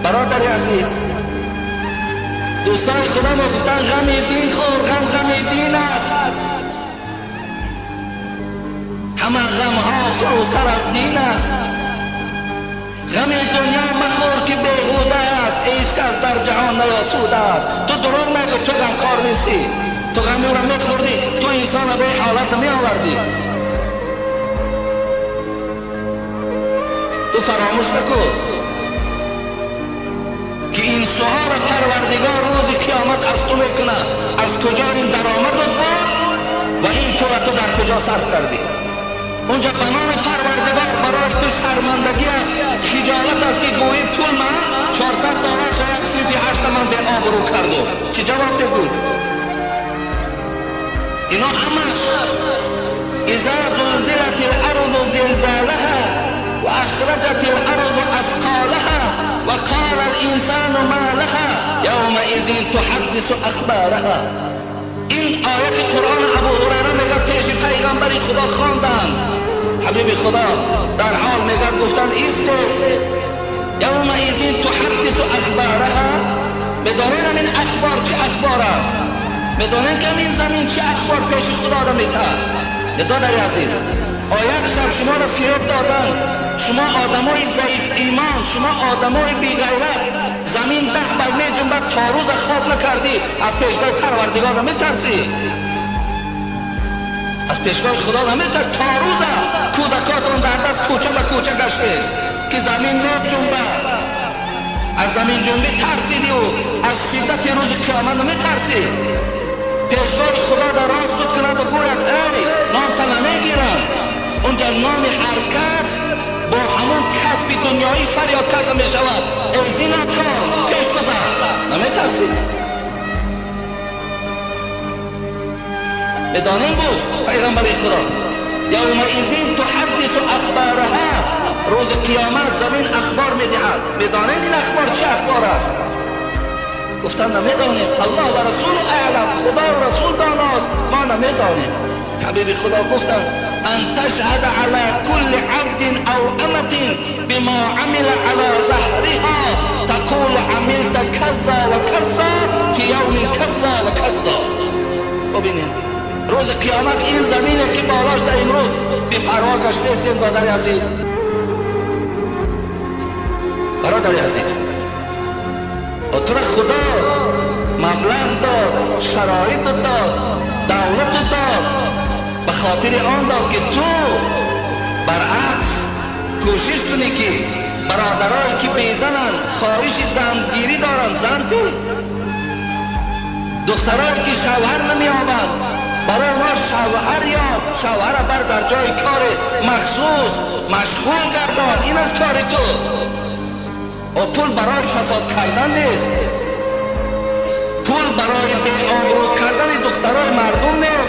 برادر عزیز، دوستان خدا ما گفتن غم دین خور، غم غم دین است. همه غم ها فروزتر از دین است. غم دنیا مخور که بیهوده است، هیچ کس در جهان نیاسوده است. تو دروغ نگو، تو غمخوار نیستی. تو غم او را میخوردی، تو انسان را به حالت نمی آوردی. تو فراموش نکن که این سؤال پروردگار روز قیامت از تو میکنه، از کجا این درآمد بود و این پول تو در کجا صرف کردی. اونجا به نام پروردگار برای تو شرمندگی است، خجالت است که گویی پول من $400 یک صنفی 8 من به آبرو کردم. چه جواب بگو؟ اینا همش اذا زلزلت الارض زلزالها و اخرجت الارض اثقالها و قال الانسان ما لها یومئذ تحدث اخبارها. این آیت قرآن ابو هریره میگه پیش پیغمبر خدا خواندن، حبیب خدا در حال میگه گفتن ایست یومئذ تحدث اخبارها. میدانین این اخبار چه اخبار است؟ میدانین که این زمین چه اخبار پیش خدا را میتاد؟ برادر عزیز، آیت شب شما را فریب دادن، شما آدمای ضعیف ایمان، شما آدمای بی غیرت، زمین 10 بر میجنبد تا روز خواب نکردی، از پیشگاه پروردگار نمیترسی، از پیشگاه خدا نمیترسی. تا روز کودکاتون در دست کوچه به کوچه گشته که زمین میجنبد، از زمین جنبی ترسیدی و از شدت روز قیامت نمیترسی. پیشگاه خدا در راست خود کند و گوید ای نام تا نمیگیرم. اونجا نام هر کس با همون کسب دنیایی فریاد کرده می شود، ای زینتکار پیش گذر. نمیترسی؟ بدانیم گفت پیغمبر خدا یومئذ تحدث اخبارها، روز قیامت زمین اخبار میدهد. میدانید این اخبار چه اخبار است؟ گفتن نمیدانیم، الله و رسول اعلم، خدا و رسول داناست، ما نمیدانیم. حبیب خدا گفتن ان تشهد على كل عبد او امة بما عمل على ظهرها تقول عملت كذا وكذا في يوم كذا وكذا. ببینید روز قیامت این زمینه که بالاش در امروز بی پروا گشته استیم. برادر عزیز، برادر عزیز، تو را خدا مبلغ داد، شرایط داد، دولت داد، به خاطر آن داد که تو برعکس کوشش کنی که برادرایی که بیزنن خواهش زنگیری دارن زن کن، دخترایی که شوهر نمیابند برای ما شوهر یاب، شوهر بر در جای کار مخصوص مشغول گردان، این از کار تو. و پول برای فساد کردن نیست، پول برای بی آبرو کردن دخترای مردم نیست.